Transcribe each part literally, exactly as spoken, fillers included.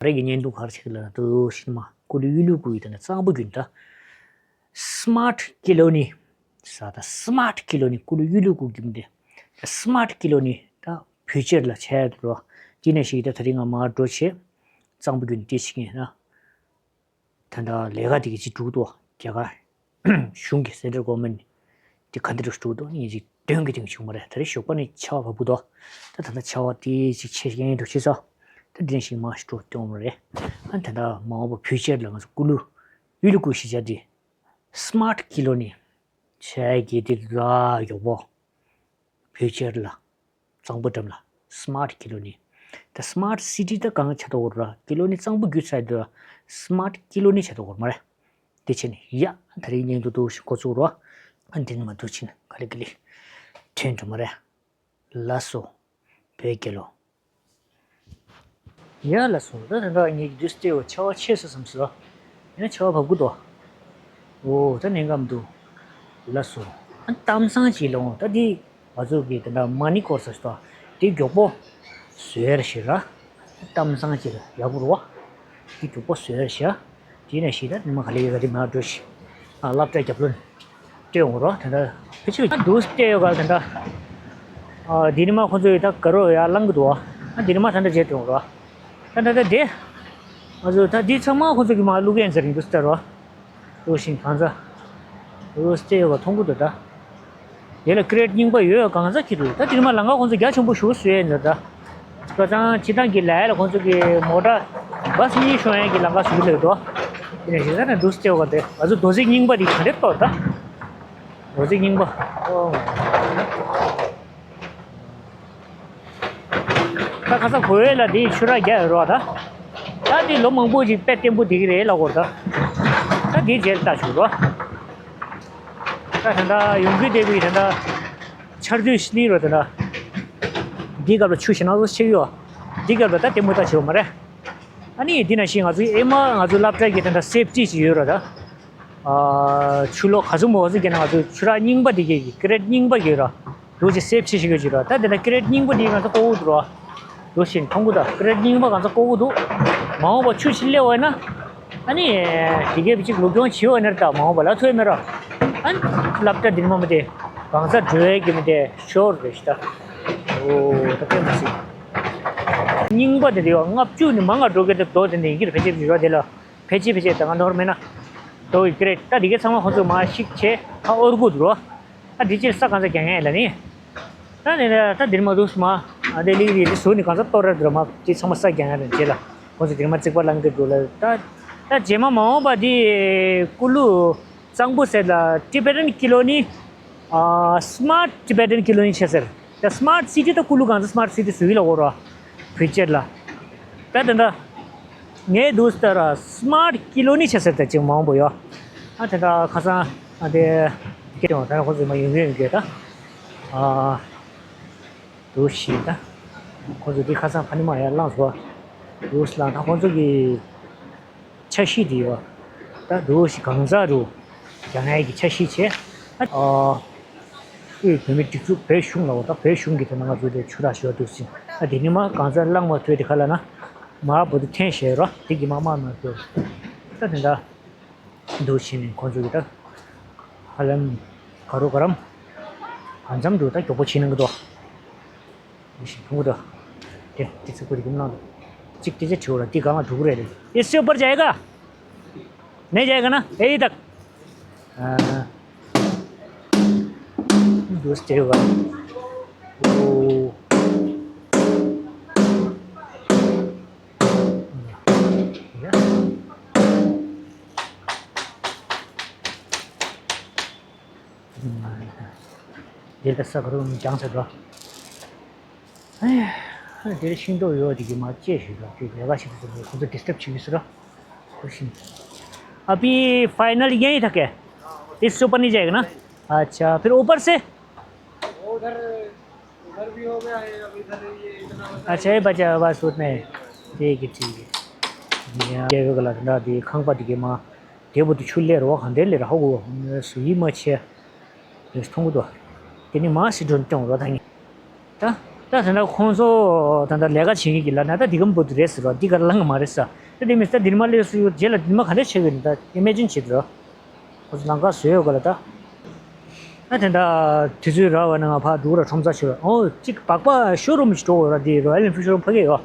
རེ་གི་བརྙན་ཐུང་ག་རེ་བྱེད་ཀྱི་ལབ་ན། དུ་ཤིན་མ་ཀུ་ལུ་གཡུ་ལུ་ཀུ་ཡི་དེ་ན་གཙང་པོ་རྒྱུན་ད། སི་མཱར་ཊི་ཀི་ལོ་ནི། ས་ད་སི་མཱར་ཊི་ཀི་ལོ་ནི་ཀུ་ལུ་གཡུ་ལུ་ཀུ་རྒྱུན་དེ། ད་སི་མཱར་ཊི་ཀི་ལོ་ནི་ད་ཕིའུ་ཅར་ལ་ཆ་ཡ་འགྲོ། དེ་ནས་ཤིག་ད་ད་རིང་ང་མར་འགྲོ་བྱེད། གཙང་པོ་རྒྱུན་དེ་ཞིག་ཡིན་ན། ད་ལྟ་ལས་ཀ་དེ་གི་ཅིག་འགྲུག་འདུག་རྒྱ་གར་གཞུང་གི་སེན་ཊར་གོ་ཝར་མེན་ཊི་དེ་ག་འདྲ་འགྲོ་འགྲོ་འདུག་ངས་ཅིག་སྟོན་གི་དེང་བྱུང་མ་རེད། ད་རེས་ཞོགས་པ་ནས་ཆར་པ་བབས་འདུག་ད་ད་ལྟ་ཆར་པ་དེ་ཅིག་ཆེ་ཡན་འགྲོ་ཆེ་ས། ད་དེ་ནས་ཤིག་མར་ཞིག་འགྲོ་སྟོན་མ་རེད། ཨ་ད་ལྟ་མ་འོངས་པ་ཕིའུ་ཅར་ལ་ང་ཚོ་ཀུ་ལུ་གཡུ་ལུ་ཀུ་ཞིག་བྱ་དེ། སི་མཱར་ཊི་ཀི་ལོ་ནི་ཆ་ཡ་གི་དེ་ར་མགྱོགས་པོ། ཕིའུ་ཅར་ལ། གཙང་པོ་འགྲམ་ལ། སི་མཱར་ཊི་ཀི་ལོ་ནི། ད་སི་མཱར་ཊི་སི་ཊི་ད་གང་ཆགས་འགྲོ་གི་རེད། ཀི་ལོ་ནི་གཙང་པོ་རྒྱུ་ཚ་དུ། སི་མཱར་ཊི་ཀི་ལོ་ནི་ཆགས་འགྲོ་གི་རེད་མ་རེད། དེ་བྱས་ནས་ཡ། ད་རེས་བརྙན་ཐུང་འདུག་ཞིག་འགོ་བཙུགས་རོགས། ཨ་འདི་ནི་མ་འདུག་ཕྱིན་ག་ལེ་ག་ལེ། ཐོན་འགྲོ་མ་རེད། ལགས་སོ། བོད་རྒྱལ་ལོ། ཡ་ལགས་སོ། ད་ད་ལྟ་ངས་དུས་སྟེ་བ་ཆར་པ་ཆེ་སོང་བསམ་སོང་། ཡང་ཆར་པ་བབས་ཀྱི་འདུག་འོ་ད་ནས་ཁམས་འདུག་ལགས་སོ། ཨ་གཏམ་བཟང་ཅིག་ལོངས་ད་འདི། ང་ཚོ་གི་ད་ལྟ་མ་ཎི་སྐོར་ཟེར་ཞིག་འདུག་དེ་མགྱོགས་པོ་བཟོས་ར་ཞིག་ར། གཏམ་བཟང་ཅིག་ལ་ཡག་པོ་རེད་བ། དེ་མགྱོགས་པོ་བཟོས་ར་ཞིག་དེ་ནས་ཤིག་ད་ནི་མ་ག་ལེ་ག་དེ་མ་འགྲོ་ཞིག་ཨ་སློབ་གྲྭའི་རྒྱབ་ལོགས་ནས་སྤྲད་འོང་རོགས། ད་ལྟ་ཕལ་ཆེར་འདུག་སྤྲད་ཡོད་ག་ད་ལྟ། ཨ་དེ་ནི་མ་ཁོང་ཚོ་ཡི་ད་ག་རོ་ཡར་ལངས་ཀྱི་འདུག་ཨ་དེ་ནི་མ་ད་ལྟ་བརྗེད་འགྲོ་རོགས། ད་ད་ད་དེ། ང་ཚོ་ད་འདི་ཚང་མ་ཁོང་ཚོ་གི་མ་བླུག་ཡན་ཟེར་ཡིན་འདུག་ཟེར་རོགས། འདུག་ཤིང་གང་ཚ། འདུག་སྤྲད་ཡོད་ག་མཐོང་གི་འདུག་ད། དེ་ལ་ཀི་རེ་ཊི་རྙིང་པ་ཡོད་གང་ཚ་ཁྱེར་འདུག་ད་དེ་ནི་མ་ལམ་ཁ་ཁོང་ཚོ་རྒྱ་ཆེན་པོ་ཞིག་བཟོས་ཡོད་འདུག་ད། ཁ་སང་སྤྱི་བཏང་གི་ལས་ལ་ཁོང་ཚོ་གི་མོ་ཊ་བྷ་སི་གཉིས་ཤོང་ཡན་གི་ལམ་ཁ་བཟོ་གི་འདུག་དེ་ནས་ཞེ་ས་ནས་འདུག་སྤྲད་ཡོད་ག་དེ་ང་ཚོ་རྡོ་རྩིག་རྙིང་པ་དེ་ག་འདྲ་གཏོར་ད། རྡོ་རྩིག་རྙིང་པ། ཨོ། ད་ཁ་སང་གོ་བས་ལ་དེའི་ཆུ་རགས་རྒྱག་ཡོད་རོགས་ད། ད་དེ་ལོ་མང་པོ་ཞིག་དཔེ་བརྟན་པོ་བསྡད་ཀྱི་རེད་ལབ་དགོས་རེད་ད། ད་དེའི་རྗེས་ལ་ལྟ་ཞུ་རོགས། ད་ད་ལྟ་ཡོང་གི་བསྡད་པའི་ད་ལྟ་ཆར་དུས་སླེབས་རོགས་ད་ལྟ། འདིའི་སྐབས་ལ་ཆུ་ཞེ་ན་ཚོ་ཆེ་ཡོད། འདིའི་སྐབས་ལ་ད་ལྟད་མོ་ལྟ་བྱེད་པ་མ་རེད། ཨ་ནི་འདི་ན་ཞིག་ང་ཚོའི་ཨེ་མ་ང་ཚོའི་སློབ་གྲྭ་གི་ད་ལྟ་སེབ་ཊི་ཞིག་ཡོད་རོགས་ད། ཨ་ཆུ་ལོག་ག་ཚོད་མོ་ག་ཚོད་རྒྱག་ན་ང་ཚོ་ཆུ་རགས་རྙིང་པ་འདི་གས་ཀྱི་ཀི་རེ་ཊི་རྙིང་པ་གས་ར། འདུག་ཅེས་སེབ་ཆེ་ཞིག་ཡོད་ཅིག་ར། ད་དེ་ལ་ཀི་རེ་ཊི་རྙིང་པ་འདི་ང་ཚོ་ལྐོག་གུ་འདུག་ར། འདུག་བཞིན་མཐོང་གི་འདུག་ཀི་རེ་ཊི་རྙིང་པ་ང་ཚོ་ལྐོག་གུ་འདུག་མ་འོངས་པ་ཆུ་ཞིག་སླེབས་འོས་ན། ཨ་ནི། འདི་གས་བི་ཅིག་ལུག་གྱོང་བྱེད་འོས་ན་ར་ད་མ་འོངས་པ་ལ་ཐོས་མེད་ར། ཨ་ནི། སློབ་གྲྭ་འདི་མ་མི་དེ། གང་ས་འགྲོ་ཡས་ཀྱི་མི་དེ་ཤོར་རེད་ཤི་ད། འོ་ད་དཔེ་མ་སྲིད། རྙིང་པ་དེ་དེ་ཡོད་ལྔ་བཅུ་ནི་མང་ང་འགྲོ་གི་དེ་རྡོ་དེ་འདི་ཡིན་གྱི་ར་ཕལ་ཆེར་བི་ཅིག་ར་དེ་ལ། ཕལ་ཆེར་ཕལ་ཆེར་ད་ང་ནོར་མེད་ན། དོ་ཡི་ཀི་རེ་ཊི་ད་འདི་གའི་ཚང་མ་ཁོང་ཚོས་མར་བཤིག་བྱས་ཁ་ཨོར་གུ་འདུག་རོ། ད་འདི་ཕྱིར་ས་གང་ཚ་རྒྱག་ཡ་ལ་ནི། ད་ནི་ད་འདིར་མ་འདུག་སྨ། ཨ་དེ་ལི་རི་རི་སུ་ནི་གང་ཚ་གཏོར་ར་འདུག་ར་མ་དེ་ཚང་མ་ས་རྒྱག་ཡ་ལ་རྗེས་ལ་ཁོང་ཚོས་འདིར་མ་རྩིག་པ་བླང་གི་འདུག་ལ་ད། ད་རྗེས་མ་མ་འོངས་པ་འདི་ཀུ་ལུ་གཙང་པོ་ཟེར་ལ་ཊི་བེ་ཊན་ཀི་ལོ་ནི། ཨ་སི་མཱར་ཊི་ཊི་བེ་ཊན་ཀི་ལོ་ནི་བྱས་ཟེར། ད་སི་མཱར་ཊི་སི་ཊི་ད་ཀུ་ལུ་གང་ཚ་སི་མཱར་ཊི་སི་ཊི་བཟོ་གི་ལ་འོ་ར། ཕུ་ཅར་ལ། ད་དེ་འདྲ། ངས་འདུག་ལྟ་ར་སི་མཱར་ཊི་ཀི་ལོ་ནི་བྱས་ཟེར་ད་ཅིག་མང་པོ་ཡོད། ཨ་དེ་འདྲ་ཁ་སང་ཨ་དེ། སྐད་དང་ད་ཁོ་ཚོ་མ་ཡོང་གི་ཡོང་གི་ད། ཨ། འདུག་ཞིག་ད། ཁོ་ཚོ་དེ་ཁ་སང་ཕ་ནི་མ་ཡར་བླངས་སོ། འདུག་ལ་ད་ཁོ་ཚོ་གི། འཆར་གཞི་དེ་ཡོད། ད་འདུག་ཞིག་གང་ཟག་རུ། རྒྱ་ནག་གི་འཆར་གཞི་བྱས། ཨ། དབུས་བོད་མིའི་སྒྲིག་འཛུགས་བོད་གཞུང་ལ་འོ་ད་བོད་གཞུང་གི་ཐོག་ནས་ང་ཚོ་དེ་ཆུ་རགས་ཞུ་བ་འདུག་ཟིན། ཨ་དེ་ནི་མ་གང་ཟག་བླངས་མ་ཐུབ་དེ་ག་ལ་ན། མ་བོ་དེ་འཐེན་བཞེས་རོ་དེ་གི་མ་མ་མ་ཐུབ། ད་དེ་འདྲ། འདུག་བྱས་ནས་ཁོང་ཚོ་གི་ད། ཧ་ལམ། ག་རུ་ག་རམ། གང་འཚམ་དུ་ད་མགྱོགས་པོ་བྱེད་གནང་གི་འདུག་ཞིག་མཐོང་གི་འདུག་དེ་དེ་ཚོ་ཀུ་རེ་གུམ་གནང་འདུག་གཅིག་དེ་ཚོ་བྲིས་ར་དེ་གང་ལ་འགྲོ་གི་རེད། इससे ऊपर जाएगा? नहीं जाएगा ना? यही तक। हाँ। दोस्त है भाई। ओ। འདིར་ད་ས་ཁ་རུ་རྒྱང་ས་འགྲོ། ཨེ། འདིར་ཤིང་ཏོག་ཡོད་དེ་གི་མ་བཅད་ཞིག་འགྲོ་དེ་ལས་ཀ་ཞིག་ཏུ་ཁོ་ཚོ་ཌི་སི་ཊརབ་བྱེད་ཀྱི་སུ་ར། ཁུ་ཤིང་། अभी फाइनल यहीं तक है। इससे ऊपर नहीं जाएगा ना? अच्छा, फिर ऊपर से? उधर, उधर भी हो गया है, अब इधर ये इतना होता है। अच्छा, ये बचा, बस उतना ही। ठीक है, ठीक है। ཡ་ཡོད་ག་ལ་ད་འདི་ཁང་པ་འདི་གི་མ། དེ་བུ་དུ་ཆུ་ལེར་བ་གང་དེ་ལེར་ཧ་གོ་སུ་ཡིད་མ་ཆེ། ཡོད་མཐོང་གི་འདུག་དེ་ནི་མ་སི་སྒྲོན་སྐྱོང་རོ་ད་ངེ། ད། ད་ད་ལྟ་ཁོང་ཚོ་ད་ལྟ་ལས་ཀ་བྱེད་མཁན་གྱི་ལ་ན་ད་འདི་གམ་པོ་དུ་རེད་ཟེར་རོ། འདི་ག་ལངས་མ་རེད་ས། ད་དེ་མི་ས་འདིར་མ་སླེབས་སུ་ཡོད་རྗེས་ལ་འདིར་མ་ག་འདྲ་བྱེད་དགོས་ནི་ད་ཨི་མེ་ཇིན་བྱེད་དུ་རོ། ཁོ་ཚོ་ལམ་ཁ་བཟོས་ཡོད་ག་ལ་ད། ཨ་དེ་འདྲ་དུས་ཚོད་རག་པ་ན་ང་ཕར་འགྲོ་ར་ཁྲོམ་ས་ཞོར་ཨོ་གཅིག་སྦག་སྦག་ཤོ་རུམ་ཞིག་འགྲོ་དགོས་ར། འདི་རོ་ཡལ་ཨེན་ཕིལ་ཤོ་རུམ་ཕ་གི་ཡོད།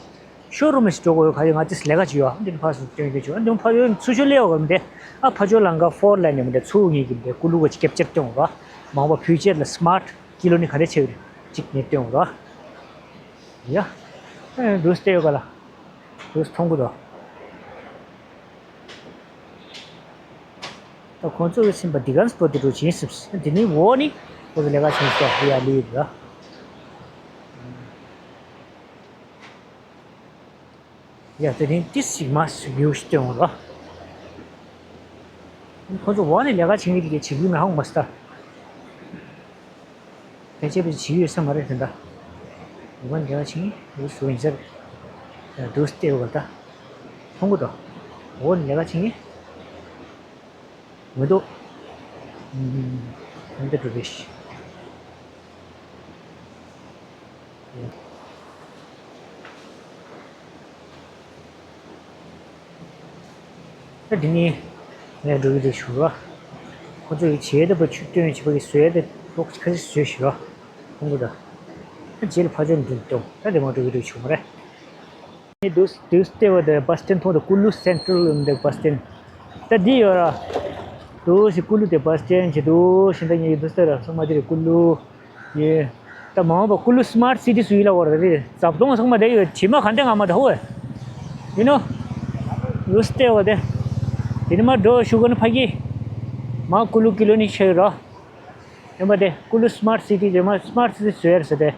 ཤོ་རུམ་ཞིག་འགྲོ་དགོས་ཡོད། ག་ཡོད་ང་ཏིས་ལས་ཀ་ཅིག་ཡོད། འདི་ནི་ཕར་སུ་སྟོན་གི་ཅིག་ཨ་འདི་ཕར་ཡོད་ཚུར་ཤོར་སླེབས་ཡོད་ག་མི་འདི། ཨ་ཕར་ཕྱོགས་ལམ་ཁ་ཕོར་ལེན་ནས་མི་འདི་ཚུར་ངེས་ཀྱི་མི་འདི་ཀུ་ལུ་ག་ཅིག་ཀེབ་ཅར་སྟོན་དགོས་ར། མང་པ་ཕིའུ་ཅར་ལ་སི་མར་ཊི་ཀི་ལོ་ནི་ག་འདྲ་ཆེ་བ་ཅིག་ངས་སྟོན་དགོས་ར། ཡ། ཨ་འདུག་སྟེ་ཡོད་ག་ལ། འདུག་མཐོང་གི་འདུག་ད་ཁོང་ཚོ་གི་སེམས་པ་འདི་ག་སྤོ་དེ་འགྲོ་ཆེན་སུབ་སི་འདི་ནི་འོ་ནི་ཁོ་ཚོ་ལས་ཀ་བྱེད་སོགས་ཡ་ལུས་ར། ཡ་དེ་རིང་ཏི་སིག་མ་སུ་ཡུ་ཤི་སྟོན་འོ་ར། ཁོ་ཚོ་འོ་ནི་ལས་ཀ་བྱེད་མཁན་དེ་གའི་བྱེད་རྒྱུ་མ་ཧོང་མ་སྟ། ཕལ་ཆེར་ཕལ་ཆེར་བྱེད་ཡོད་ས་མ་རེད་དེ་འདྲ། འོ་ནི་ལས་ཀ་བྱེད་མཁན་འོ་སུ་ཡིན་ས་རེད། འདུག་སྟེ་འོ་ད། མཐོང་གི་འདུག་འོ་ནི་ལས་ཀ་བྱེད་མཁན། མི་འདུག་ཨུམ། ཨ་འདི་འགྲོ་རེད། ད་འདི་ནི་ངས་འགྲོ་གི་རེད་ཞུ་ར། ཁོ་ཚོ་ཡི་བྱེད་ད་པ་ཆུ་སྟོན་བྱེད་པ་གི་བཟོས་ད་ལོག་ཁ་ཤས་བཟོས་ཞུ་ར། ཁོང་ཚོ་ད། ད་རྗེས་ལ་ཕ་ཆོས་འདི་གཏོང་ད་དེ་མ་འགྲོ་གི་རེད་ཞུ་མ་རེད། ནི་དུས་དུས་ལྟེ་བ་དེ་བ་སི་ཊན་མཐོང་དུ་ཀུ་ལུ་སེན་ཊྲལ་ཡོང་དེ་བ་སི་ཊན། ད་འདི་ཡོད་ར། དུས་སི་ཀུ་ལུ་དེ་བ་སི་ཊན་བྱེད་དུས་ཤིན་ད་ངའི་དུས་ལྟེ་ར་ཚང་མ་དེ་རེད་ཀུ་ལུ། ཡེ། ད་མ་འོངས་པ་ཀུ་ལུ་སི་མར་ཊི་སི་ཊི་སུ་ཡིན་ལ་བར་རེད་རྩབ་སྟོང་ཚང་མ་དེ་ཡོད་དྲི་མ་ག་འདྲ་ང་མ་ད་ཧོ། ཡིན་ནོ། དུས་ལྟེ་བ་དེ། དེ་ནི་མ་འགྲོ་ཤུ་ག་ནི་ཕ་གི། མ་ཀུ་ལུ་ཀི་ལོ་ནི་ཆེ་ར། ཡིན་པ་དེ་ཀུ་ལུ་སི་མར་ཊི་སི་ཊི་དེ་མ་སི་མར་ཊི་སི་ཊི་སུ་ཡར་ཟེར་དེ།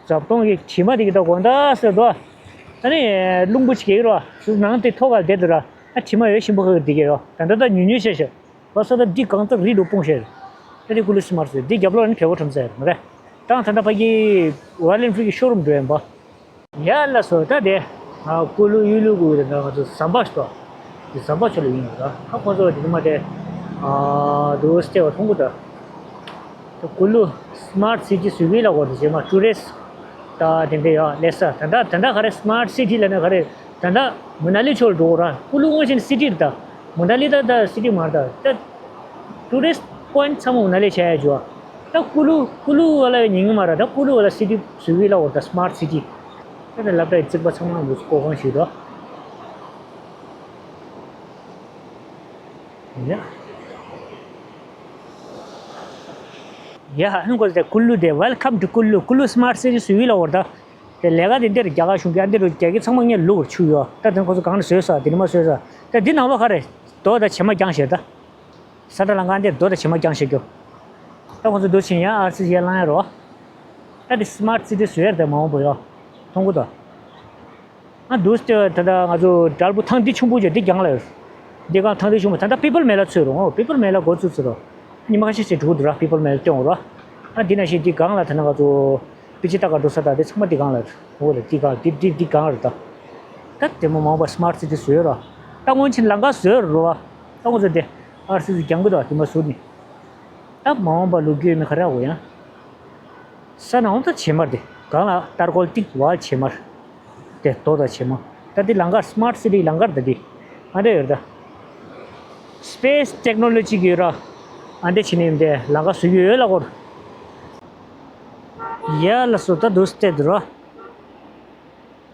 རྩབ་སྟོང་གི་དྲི་མ་དེ་གི་ད་དགོང་དག་ཟེར་དོ། ད་ནི་རླུང་བུ་ཅིག་གེ་རོ། སུ་ནང་དེ་ཐོག་ག་བསྡད་འདུག་ར། ཨ་དྲི་མ་ཡོད་ཞིམ་པོ་ཁ་གི་དེ་གི་རོ། ད་ད་ད་ཉུ་ཉུ་ཤ་ཤ། བ་ས་ད་འདི་གང་ཙམ་རི་རུ་སྤུངས་ཤ། ད་དེ་ཀུ་ལུ་སི་མར་ཟེར་འདི་རྒྱབ་ལོག་ནི་བལ་པོ་ཁྲོམ་ས་ཡོད་མ་རེད། ད་ད་ད་ཕ་གི་ཝ་ལན་ཧྥི་གི་ཤོ་རུམ་འགྲོ་ཡིན་པ། ཡ་ལ་སོ་ད་དེ། ཀུ་ལུ་ཡུ་ལུ་གུ་ཡོད་ད་ང་ཚོ་ཟམ་པ་ཤོ། དེ་ཟམ་པ་ཤོ་ལ་ཡིན་ཡོད་ད། ཁ་ཁོ་ཚོ་དེ་མ་དེ། དུ་སྟེ་བ་མཐོང་གི་ད། ཀུ་ལུ་སི་མར་ཊི་སི་ཊི་བཟོ་གི་ལ་གོ་དེ་རྗེས་མ་ཊུ་རི་སི་ཊི་ད་དེ་འདྲ་ཡོད་ལས་ས་ད་ད་ད་ད་ག་རེ་སི་མར་ཊི་སི་ཊི་ལ་ན་ག་རེ་ད་ད་མུ་ན་ལི་ཕྱོགས་ལ་འགྲོ་གོ་ར། ཀུ་ལུ་དངོས་ཆེན་སི་ཊི་རེད་ད། མུ་ན་ལི་ད་ད་སི་ཊི་མ་རེད་ད། ད་ཊུ་རི་སི་ཊི་པོ་ཡིན་ཊི་ཚང་མ་མུ་ན་ལི་ཆ་ཡ་ཇོ། ད་ཀུ་ལུ་ཀུ་ལུ་བ་ལ་ཉིང་མ་ར་ད་ཀུ་ལུ་བ་ལ་སི་ཊི་བཟོ་གི་ལ་གོ་ད་སི་མར་ཊི་སི་ཊི། ད་ད་ལབ་ད་ཡི་རྩིག་པ་ཚང་མ་ལུས་ཀོ་གང་ཞིག་ད། ཡ། ཡ་ཧན་གོ་ཟེར་ཀུ་ལུ་དེ་Welcome to ཀུ་ལུ། ཀུ་ལུ་སི་མར་ཊི་སི་ཊི་སུ་ཡིན་ལ་བར་ད། དེ་ལས་ཀ་དེ་འདིར་རྒྱ་གར་གཞུང་གི་ཨ་འདི་རུ་རྒྱ་གི་ཚང་མ་ངས་ལུག་ཆུ་ཡོད་ད། དེ་ཁོ་ཚོ་གང་ནས་བཟོས་ས་དེ་ནས་མ་བཟོས་ས། ད་འདི་ནང་ལོགས་ག་རེ་རྡོ་དང་བྱེ་མ་རྒྱང་ཞེས་ད། ས་ད་ལང་ག་འདིར་རྡོ་དང་བྱེ་མ་རྒྱང་ཞེས་རྒྱོ། ད་ཁོ་ཚོ་འདུག་ཕྱིན་ཡང་ཨར་སི་ཡར་ལང་ཡ་རོ། ད་དེ་སི་མར་ཊི་སི་ཊི་བཟོས་ཡ་རེད་ད་མ་འོངས་པ་ཡོ། མཐོང་གི་ད། ང་འདུག་སྟེ་ད་ལྟ་ང་ཚོ་དྲལ་པོ་ཐང་འདི་ཆུང་པོ་ཅིག་འདི་རྒྱང་ལ་ཡོད། འདི་གང་ཐང་འདི་ཆུང་པོ་ད་ལྟ་པི་པལ་མེ་ལ་ཚུད་རུང་ཨོ་པི་པལ་མེ་ལ་འགོ་ཚུད་ཚུད་རོ། ཉི་མ་ཁ་ཤས་ཤིག་འགྲོ་གི་འདུག་ར་པི་པལ་མེ་ལ་སྟོན་འོ་ར། ཨ་འདི་ན་ཞིག་འདི་གང་ལ་ད་ནང་ང་ཚོ་པི་ཅི་ཏ་ག་འགྲོ་ས་ད་འདི་ཚང་མ་འདི་གང་ལ་ཡོད་འོ་ར། འདི་གང་འདི་འདི་འདི་གང་རེད་ད། ད་དེ་མོ་མང་པ་སི་མར་ཊི་སི་ཊི་བཟོས་ར། ད་སྔོན་ཆད་ལམ་ཁ་བཟོས་ར་རོ་བ། ད་ང་ཚོ་འདི་ཨར་སི་སི་རྒྱང་གི་འདུག་དེ་མ་བཟོ་ནི། ད་མ་འོངས་པ་ལོ་རྒྱུས་མི་ཁ་ར་འོ་ཡང་། ས་ནང་ད་བྱེ་མར་དེ་གང་ལ་ལྟར་རྒོལ་ཏིག་བ་བྱེ་མར། དེ་རྡོ་དང་བྱེ་མ། ད་དེ་ལང་ཀ་སི་མར་ཊི་སི་ཊི་ལང་ཀར་ད་དེ། ཨ་འདྲ་ཡོད་ད། སི་པེ་སི་ཊེག་ནོ་ལོ་ཇི་གི་ཡོད་ར། ཨ་འདྲ་བྱེད་ནས་ཡིན་ཏེ་ལང་ཀ་བཟོ་རྒྱུ་ཡོད་ལ་གོ། ཡ་ལ་སོ་ད་འདུག་སྟེ་འདུག་ར།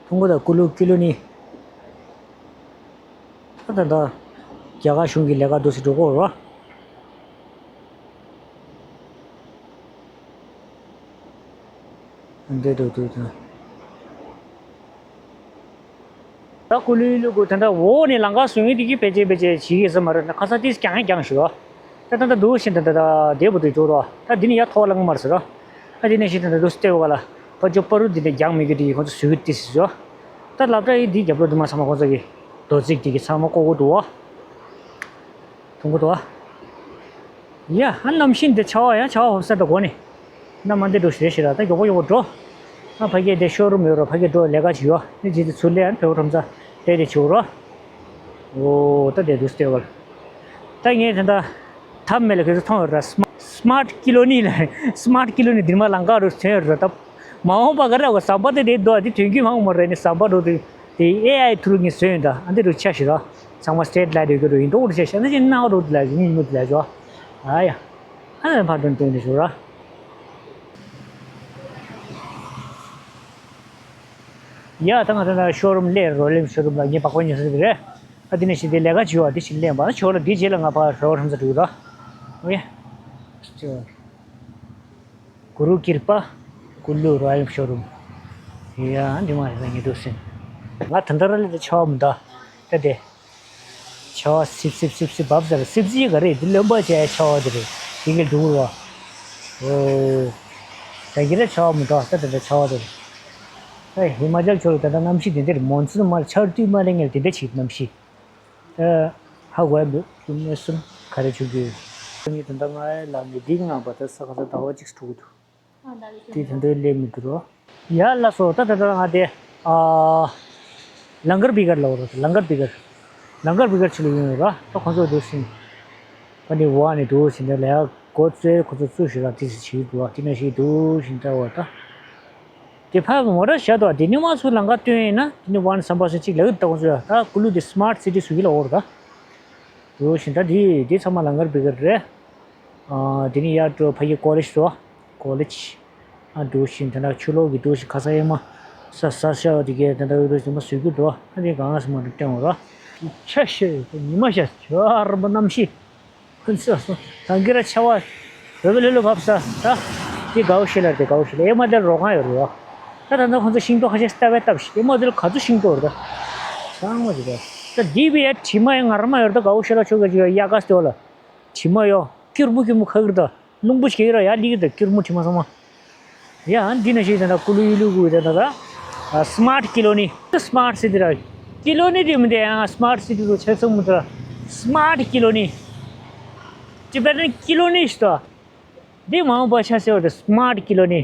ཐུང་གོ་ད་ཀུ་ལུ་ཀི་ལུ་ནི། ད་ད་ད། རྒྱ་གར་གཞུང་གི་ལས་ཀ་འདུག་སེ་འགྲོ་གོ་ར། འདི་འདུག་འདུག་འདུག་ད་ཀུ་ལུ་ལུ་གུ་དེ་འདྲ་འོག་ནས་ལང་ཀ་བཟོ་མཁན་དེ་གིས་ཕལ་ཆེར་ཕལ་ཆེར་བྱེད་ཀྱི་ཟེར་མ་རེད་ན་ཁ་སང་ཏིས་རྒྱང་ཡང་རྒྱང་ཞུ་བ། ད་ད་ད་འདུག་བཞིན་ད་ད་ད་དེ་བུ་དུ་འགྲོ་རོགས་ད་འདི་ནི་ཡ་ཐོག་ལ་ངོ་མར་ཟེར་རོ། ད་འདི་ནས་བཞིན་ད་ད་འདུག་སྟེ་བ་ལ་ཕ་ཇོ་པ་རུ་འདི་ནས་རྒྱང་མི་གི་དེ་གི་ཁོ་ཚོ་བཟོ་གི་ཏིས་ཟེར་རོ། ད་ལབ་ད་ཡི་འདི་རྒྱབ་ལོ་འདི་མ་ཚང་མ་ཁོ་ཚོ་གི་རྡོ་རྩིག་དེ་གི་ཚང་མ་ཀོ་ཀོ་འདུག་བ། ཐུང་གོ་དོ། ཡ་ཨ་གནམ་ཤིན་ཏེ་ཆར་པ་ཡ་ཆར་པ་ཧོབ་ས་ད་གོ་ནི། གནམ་མ་འདི་འགྲོ་ཞེས་ཞེས་ར་ད་མགྱོགས་པོ་མགྱོགས་པོ་འགྲོ། ཨ་ཕ་གི་དེ་ཤོ་རུམ་ཡོད་རོ་ཕ་གི་འགྲོ་ལས་ཀ་བྱེད་ཡོ་ནི་ཇི་ཏི་ཚུར་ལས་ཨ་ཕེ་བོ་ཁྲོམ་ས་དེ་དེ་བྱེད་རོ། འོ་ད་དེ་འདུག་སྟེ་བ་ལ། ད་ངས་ད་ད་ཐབས་མེད་ལ་ཁྱེད་ཚོ་མཐོང་ཡོད་ར་སི་མ་སི་མར་ཊི་ཀི་ལོ་ནི་ལ་སི་མར་ཊི་ཀི་ལོ་ནི་འདིར་མ་ལང་ཀ་རུ་ཐོན་ཡོད་ར་ད། མ་འོངས་པ་ག་རེ་བ་ཟམ་པ་དེ་དེ་འདུག་དེ་དོན་རྒྱུ་མ་འོངས་པ་རེད་ནི་ཟམ་པ་འགྲོ་དུས་དེ་ཨེ་ཨའི་ཐུ་རུ་ངས་བཟོས་ཡིན་ད། ཨ་འདི་རུ་ཆ་ཞིག་ར་ཚང་མ་སི་ཊི་རི་ཊི་ལའི་ཊི་ཡོད་རྒྱུ་རུ་ཡིན་འགྲོ་རུ་ཆ་ཞིག་ཨ་འདི་ཅི་ནང་རུ་དེ་ལ་ཡིན་མི་དེ་ལ་ཅོ། ཨ་ཡ། ཨ་ནི་ཕར་འགྲོ་འདོན་དེ་ཞུ་ར། ཡ་ད་ང་ད་ད་ཤོ་རུམ་སླེབས་རོ་ལེམ་ཤོ་རུམ་ལ་ངས་བག་པ་ཉོ་ས་དེ་རེད། ཨ་འདི་ནས་ཞིག་དེ་ལས་ཀ་བྱེད་བ་འདི་ཞིག་ལེན་པ་ཞོར་ལ་འདི་རྗེས་ལ་ང་ཕར་རོ་རམ་ས་འགྲོ་ར། ཨོ་ཡ། གུ་རུ་ཀིར་པ། ཀུ་ལུ་རོ་ཡལ་ཤོ་རུམ། ཡ་འདི་མ་རེད་ད་ཉེ་དུ་སེམས། ང་ད་ལྟ་ར་ལས་ད་ཆ་བ་མི་འདའ། ད་དེ། ཆ་བ་སིབ་སིབ་སིབ་སིབ་བབས་ཟེར་སིབ་ཟིག་ག་རེ་འདི་རློན་པ་བྱས་ཆ་བ་དེ་རེད་དེ་གིས་འདུག་ར། ཨོ། ད་གི་ར་ཆ་བ་མི་འདའ་ད་དེ་འདྲ་ཆ་བ་དེ་རེད། ད་ཧི་མ་ཅལ་ཕྱོགས་ལ་ད་ལྟ་གནམ་གཤིས་དེ་འདྲ་རེད་མོན་སུན་མ་ཆར་དུས་མ་རེད་ངས་དེ་འདྲ་ཞིག་གནམ་གཤིས། ཨ། ཧ་གོ་ཡ་འདུག་གནས་ཚུལ་ག་རེ་བྱུང་གི་ཡོད། ངས་ད་ལྟ་ང་ལ་ངས་འདི་ང་བ་ད་ས་ག་ས་ཟླ་བ་གཅིག་ཐུག་གི་འདུག་དེ་ད་ལྟ་སླེབས་མི་འདུག་རོ། ཡ་ལ་སོ་ད་ད་ད་ང་དེ་ཨ། ལང་ཀར་སྤི་ཀར་ལ་འོ་རོ་ལང་ཀར་སྤི་ཀར། ལང་ཀར་སྤི་ཀར་ཆུ་ལ་ཡོང་ཡོད་རོ་ད་ཁོང་ཚོ་འདུག་སིན། ཨ་ནི་ཝ་ནི་འདུག་སིན་ད་ལ་ཡ་གོ་ཚོད་ཁོ་ཚོ་ཚུར་ཞིག་ལ་དེ་ཞིག་བྱེད་འདུག་བ་དེ་ནས་ཞིག་འདུག་སིན་ད་བ་ད། དེ་ཕར་མོ་ཊ་བཞག་འདུག་དེ་ནི་མ་ཚུར་ལམ་ཁ་སྟོན་ཡིན་ན་དེ་ནི་ཝན་སམ་པ་སུ་གཅིག་ལ་ཡོད་ད་ཁོང་ཚོ་ཡ་ད་ཀུ་ལུ་དེ་སི་མ་ཊི་སི་ཊི་བཟོ་གི་ལ་འོར་ད། འདུག་བཞིན་ད་དེ་དེ་ཚང་མ་ལམ་ཁར་འབིག་གི་རེད། དེ་ནི་ཡར་འགྲོ་ཕ་གི་ཀོ་ལེཇ་འགྲོ། ཀོ་ལེཇ། འདུག་བཞིན་ད་ཕྱི་ལོགས་ཀྱི་འདུག་བཞིན་ཁ་སང་ཡས་མ་ས་ས་ཤ་བ་དེ་གས་ད་ད་འོས་འདུག་བཞིན་མ་བཟོ་གི་འགྲོ་ཨ་དེ་གང་ས་མ་འགྲོ་སྟོན་འོ་ར། ཆ་ཤེས་ཉི་མ་ཤ་ཇོ་ར་མ་གནམ་གཤིས། ཁོ་ཚོས་སོང་། ད་གི་ར་ཆ་བ། བོད་པའི་ལྷོད་ལྷོད་བབས་ས། ད། དེ་དགའ་བོ་ཤེས་ལ་དེ་དགའ་བོ་ཤེས་ལ་ཨེ་མ་དེར་རོགས་གང་ཡོད་རེད་བ། ད་ད་ནང་ཁོ་ཚོ་ཤིང་ཏོག་ཁ་ཤས་ལྟ་བའི་སྟབས་ཤིག་ཨེ་མ་དེར་ག་ཚོད་ཤིང་ཏོག་རེད་ད། ཚང་མ་ཅིག་ད། ད་འདི་བི་ཡ་དྲི་མ་ཡ་ངར་མ་ཡོད་ད་དགའ་བོ་ཤེས་ལ་ཆོག་གི་ཅིག་ཡ་ག་སྟེ་བ་ལ། དྲི་མ་ཡོ། སྐྱུར་མོ་སྐྱུར་མོ་ཁ་གིར་ད། རླུང་པོ་ཞིག་ཡོད་ར་ཡ་ལི་གིར་ད་སྐྱུར་མོ་དྲི་མ་ཚང་མ། ཡ་འདི་ན་ཞིག་ད་ད་ཀུ་ལུ་ཡུ་ལུ་གུ་ད་ད་ད། སི་མ་ཊི་ཀི་ལོ་ནི། སི་མ་ཊི་སི་ཊི་ར། ཀི་ལོ་ནི་དེ་མི་འདི་ཡང་སི་མ་ཊི་སི་ཊི་རུ་ཆགས་སོང་མི་འདུག་སི་མ་ཊི་ཀི་ལོ་ནི། ཊི་བེ་ཊན་ཀི་ལོ་ནི་ཞིག་ཏོ། འདི་མ་འོངས་པ་ཆ་ཟེར་བ་དེ་སི་མ་ཊི་ཀི་ལོ་ནི།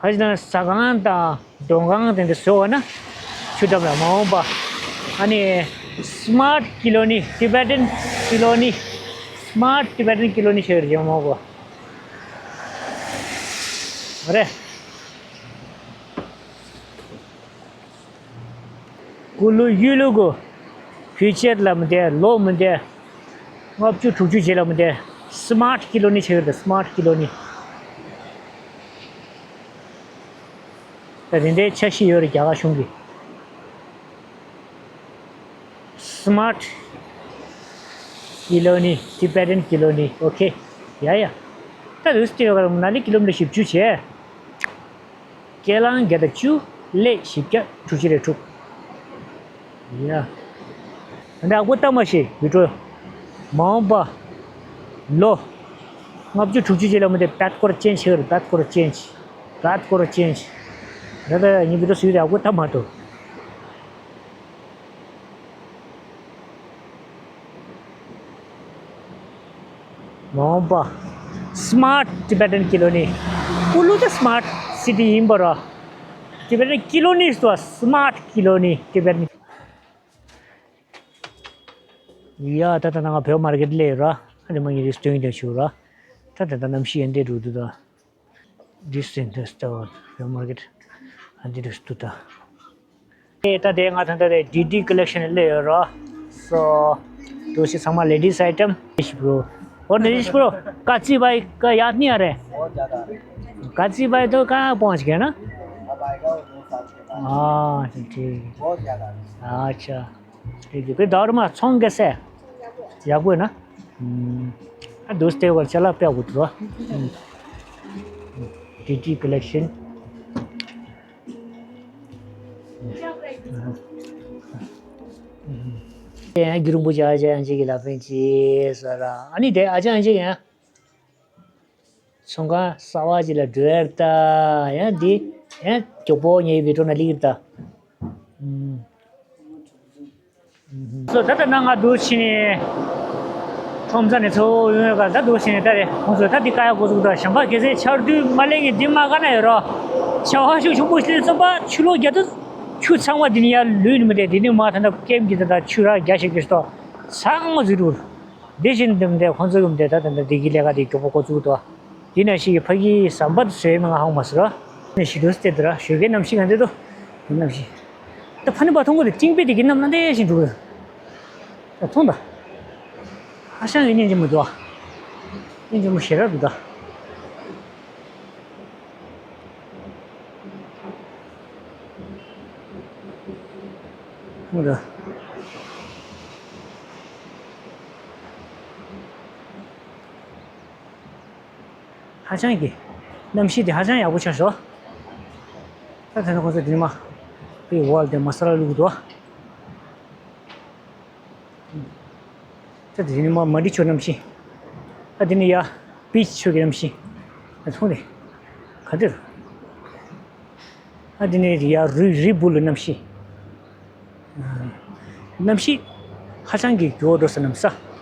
ཁ་ཅིག་ན་ཟ་ཁང་དང་མགྲོན་ཁང་དེ་འདྲ་བཟོས་པ་ན། ཆུ་འགྲམ་ལ་མ་འོངས་པ། ཨ་ནི། སི་མ་ཊི་ཀི་ལོ་ནི་ཊི་བེ་ཊན་ཀི་ལོ་ནི། སི་མ་ཊི་ཊི་བེ་ཊན་ཀི་ལོ་ནི་ཞེས་རེ་མ་འོངས་པ། རེད། ཀུ་ལུ་ཡུ་ལུ་གུ། བོད་ཆས་ལ་མི་འདེ་ལོ་མི་འདེ། ལྔ་བཅུ་དྲུག་ཅུ་རྗེས་ལ་མི་འདེ། སི་མ་ཊི་ཀི་ལོ་ནི་ཆེ་གི་རེད་སི་མ་ཊི་ཀི་ལོ་ནི། ད་དེ་འདྲའི་འཆར་གཞི་ཡོད་རེད་རྒྱ་གར་གཞུང་གི། སི་མ་ཊི་ཀི་ལོ་ནི་ཊི་བེ་ཊན་ཀི་ལོ་ནི་ཨོ་ཁེ། ཡ་ཡ། ད་རུས་ཏེ་ཡོད་ག་ར་ན་ལི་ཀི་ལོ་མི་ཊར་བཞི་བཅུ་བྱས། ཀེ་ལང་བརྒྱ་དང་བཅུ། ལས་བཞི་བརྒྱ་དྲུག་ཅུ་རེ་དྲུག་ཡ། ད་ནི་ཨ་ཁུ་ལྟ་མ་ཤེས་བི་ཀྲོ། མ་འོངས་པ། ལོ། ལྔ་བཅུ་དྲུག་ཅུ་ཅིག་ལ་མི་དེ་བད་སྐོར་ཅན་ཆེ་གི་རེད་བད་སྐོར་ཅན་ཆེ། བད་སྐོར་ཅན་ཆེ། ད་ད་ཡིན་བི་ཀྲོ་སུས་དེ་ཨ་ཁུ་ལྟ་མ་ཐུབ། མ་འོངས་པ། སི་མ་ཊི་ཊི་བེ་ཊན་ཀི་ལོ་ནི། ཀུ་ལུ་ད་སི་མ་ཊི་སི་ཊི་ཡིན་པ་ར། ཊི་བེ་ཊན་ཀི་ལོ་ནི་སི་མ་ཊི་ཀི་ལོ་ནི་ཊི་བེ་ཊན། ཡ་ད་ད་ང་བོད་མར་ཀེ་ཊི་ལ་ཡོད་ར། ཨ་ནི་མ་ངའི་རིས་སྟོན་ཀྱང་ཞུ་ར། ད་ད་ད་གནམ་གཤིས་ཡན་ཏེ་འགྲོ་འདུག་ད། This in the store, the market, and it is to the. ཨེ་ད་དེ་ང་ད་ད་དེ་ཌི་ཌི་ཀོ་ལེག་ཤན་ལས་ཡོད་རོ། So, འདུག་སེ་ཚང་མ་ལེ་ཌི་སི་ཨའི་ཊམ། ནི་ཤི་པྲོ། ཨོ་ནི་ཤི་པྲོ། ཀ་ཙི་བའི་ཀ་ཡ་ནི་ཨ་རེ། ཀ་ཙི་བའི་དོ་ཀ་པོང་ཅི་གེ་ན། ཨ་ཅི་ཅི། ཨ་ཅ། དེ་དེ་དར་མ་ཚོང་གེ་སེ། ཡག་པོ་ཡིན་ན། ཨ་འདུག་སེ་བར་ཆ་ལ་དཔེ་ཡག་པོ་འདུག་རོ། ཌི་ཌི་ཀོ་ལེག་ཤན། ཡང་རྒྱུ་རིན་པོ་ཆེ་ཨ་ཅག་ཡང་ཅིག་གི་ལ་ཕན་ཆེ་ཟེར་ར། ཨ་ནི་དེ་ཨ་ཅག་ཡང་ཅིག་ཡང་། ཚོང་ཁང་གསར་པ་ཅིག་ལ་འགྲོ་ཡར་ལྟ་ཡང་འདི་ཡང་མགྱོགས་པོ་ཉེ་བའི་འགྲོ་ན་ལིག་ལྟ། སོ་ད་ལྟ་ན་ང་འདུག་ཕྱིན་ནས་ཁྲོམ་ས་ནས་ཚུར་ཡོང་ཡོད་ག་ད་འདུག་ཕྱིན་ནས་ད་རེ་ཁོང་ཚོས་ད་འདི་ཀ་ཡ་འགོ་བཙུགས་ད་ཞིང་པ་གལ་སྲིད་ཆར་དུས་མ་ལེགས་ངེས་འདི་མ་ག་ན་ཡོད་རོགས་ཆར་པ་ཤུགས་ཆེན་པོ་ཞིག་རྩོམ་པ་ཆུ་ལོག་རྒྱག་དུས་ཆུ་ཚང་བ་འདི་ནས་ཡར་ལུད་ནི་མི་བདེ་འདི་ནས་མ་ད་ད་ཀེམ་གྱི་ད་ད་ཆུ་ར་རྒྱ་ཞིག་གི་སྟོ་ཚང་མ་ཟིག་རུ་འདི་བཞིན་འདི་མི་བདེ་ཁོང་ཚོ་གི་མི་བདེ་ད་ད་ད་འདི་གི་ལས་ཀ་འདི་མགྱོགས་པོ་འགོ་བཙུགས་ད། དེ་ནས་ཤིག་ཕ་གི་ཟམ་པ་དུ་བཟོས་མ་ང་ཧང་མ་ཟེར་ར། ནས་ཤི་དུས་སྟེ་དེ་ར་ཞོགས་ཀའི་གནམ་གཤིས་ག་འདྲ་འདུག་དེ་གནམ་གཤིས། ད་ཕ་ནི་པ་མཐོང་གོ་དེ་ཅིང་པེ་དེ་གི་གནམ་ན་དེ་བཞིན་འགྲོ་གི་ད་མཐོང་ད། ཧ་ཤང་གི་སྙིང་རྗེ་མོ་འདུག་ཨ། སྙིང་རྗེ་མོ་ཞེ་དྲག་འདུག་ད། མཐོང་ད། ཧ་ཅང་གི་གནམ་གཤིས་དེ་ཧ་ཅང་ཡག་པོ་ཆགས་ཤག་ད་དེ་ནས་ཁོང་ཚོ་དེ་ནས་མ་པི་ཝལ་དེ་མ་ས་ལ་བླུགས་འདུག་ད་དེ་ནས་མ་མ་འདི་ཆོ་གནམ་གཤིས། ད་དེ་ནས་ཡ་པིཆ་ཆོ་གི་གནམ་གཤིས། ད་མཐོང་ནས་ག་འདིར། ད་དེ་ནས་ཡ་རི་རི་བུ་ལ་གནམ་གཤིས། གནམ་གཤིས་ཧ་ཅང་གི་འགྱུར་བ་འགྲོ་ས་གནམ་ས།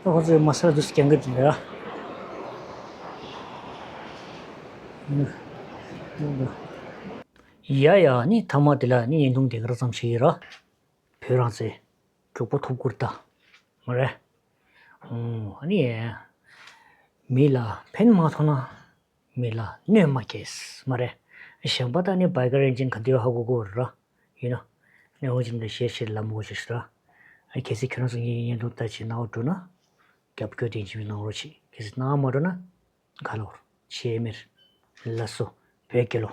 ཨ། ཁོ་ཚོས་མ་སར་དུ་སྐྱང་གི་འདུག་ཡ། ཡ་ཡ་ནི་ཐ་མ་དེ་ལ་ནི་བརྙན་ཐུང་དེ་ག་ར་ཙམ་ཞིག་ཡིན་ར། བོད་རང་བཙན་མགྱོགས་པོ་ཐོབ་ཁུར་ད། མ་རེད། ཨོ་ཨ་ནི་མི་ལ་ཕན་མ་ཐོགས་ན། མི་ལ་གནོད་མ་སྐྱེལ། མ་རེད། གཞན་པ་དག་ནི་བྷའི་ཀ་རེན་ཅིན་ག་དུས་ཧ་གོ་གོ་ར། ཡིན་ནོ། གནས་ཧོ་ཅིན་ལ་ཤེར་ཤེར་ལ་མོ་ཤེར་ཤེར་ར། གལ་སྲིད་ཁྱོད་རང་ཚོ་ངའི་བརྙན་ཐུང་ལྟ་ཆེད་གནང་བ་འགྲོ་ན། རྒྱབ་སྐྱོར་དེ་འཇིམ་གནང་རོགས་བྱེད། གལ་སྲིད་གནང་མ་འགྲོ་ན། ག་ལོར། ཆེ་མེར། ལ་སོ། བོད་རྒྱལ་ལོ།